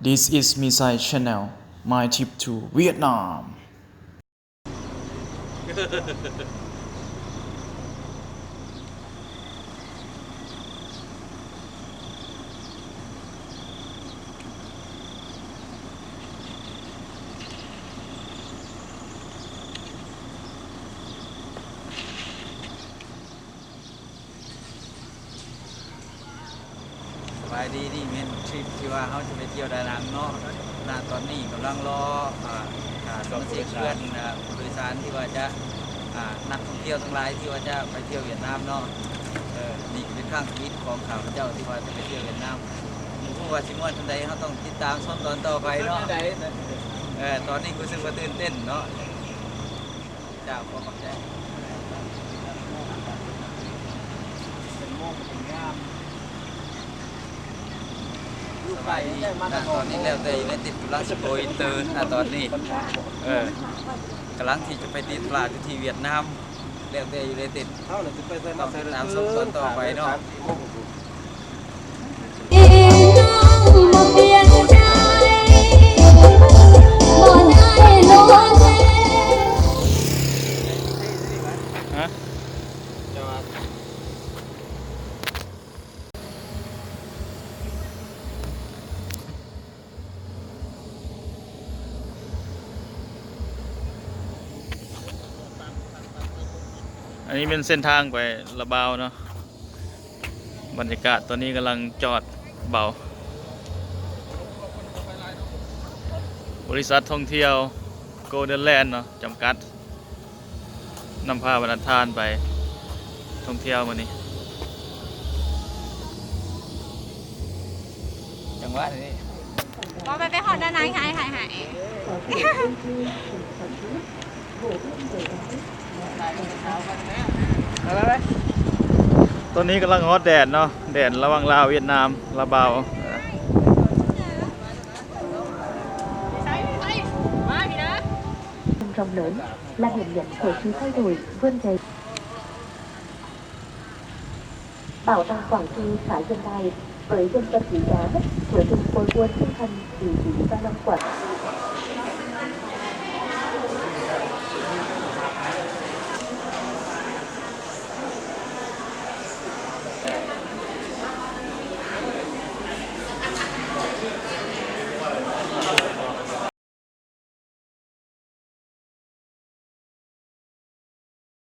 This is Misai Channel, my trip to Vietnam. ສະບາຍດີ, ນີ້ແມ່ນທຣິບທີ່ວ່າເຮົາຈະໄປທ່ຽວດານັງເນາະ. ນະຕອນນີ້ກຳລັງລໍ ອາ ອາ ສະມາຊິກເພື່ອນ ອາ ຜູ້ໂດຍສານທີ່ວ່າຈະ ອາ ນັກທ່ອງທ່ຽວທັງຫຼາຍທີ່ວ່າຈະໄປທ່ຽວຫວຽດນາມເນາະ. ເອີ ນີ້ເປັນຄັ້ງທຳອິດຂອງຂ້າພະເຈົ້າທີ່ວ່າຈະໄປທ່ຽວຫວຽດນາມ. ບໍ່ຮູ້ວ່າຊິມ່ວນສ່ຳໃດ, ເຮົາຕ້ອງຕິດຕາມຊົມຕອນຕໍ່ໄປເນາະ. ເອີ ຕອນນີ້ຮູ້ສຶກວ່າຕື່ນເຕັ້ນເນາະ. ເຈົ້າ ຂໍຂອບໃຈ. ສະບາຍດີ. ນະຕອນນີ້ແລ້ວແຕ່ຢູໄນເຕັດກຳລັງຊິໂກອິນເຕີນະຕອນນີ້. ເອີ ກຳລັງທີ່ຈະໄປຕີຕະຫຼາດຢູ່ທີ່ຫວຽດນາມ. ແລ້ວແຕ່ຢູໄນເຕັດ. ເຮົາລະຊິໄປໃສມາໃສ ຕ້ອງຕິດຕາມຊົມຕອນຕໍ່ໄປເນາະ. ຮະ? ອັນນີ້ແມ່ນເສັ້ນທາງໄປລະບາວເນາະ. ບັນຍາກາດຕອນນີ້ກຳລັງຈອດເບົາ. ບໍລິສັດທ່ອງທ່ຽວ Golden Land ເນາະ ຈຳກັດ ນຳພາບັນດາທ່ານໄປທ່ອງທ່ຽວມື້ນີ້. ຈັງຫວະນີ້ ບໍ່ໄປ ໄປຮອດດ້ານໃນ ຫາຍ ຫາຍ ຫາຍ. ຕອນນີ້ກຳລັງຮອດແດນເນາະ, ແດນລະຫວ່າງລາວ ຫວຽດນາມ ລາວ ລາວ. Rộng lớn là điểm nhấn của sự thay đổi vươn về. Bảo tàng Quảng Châu xã Yên Đại với dân tộc Ý Đá, trở thành khối buôn sinh thần, vị trí và lòng quảng.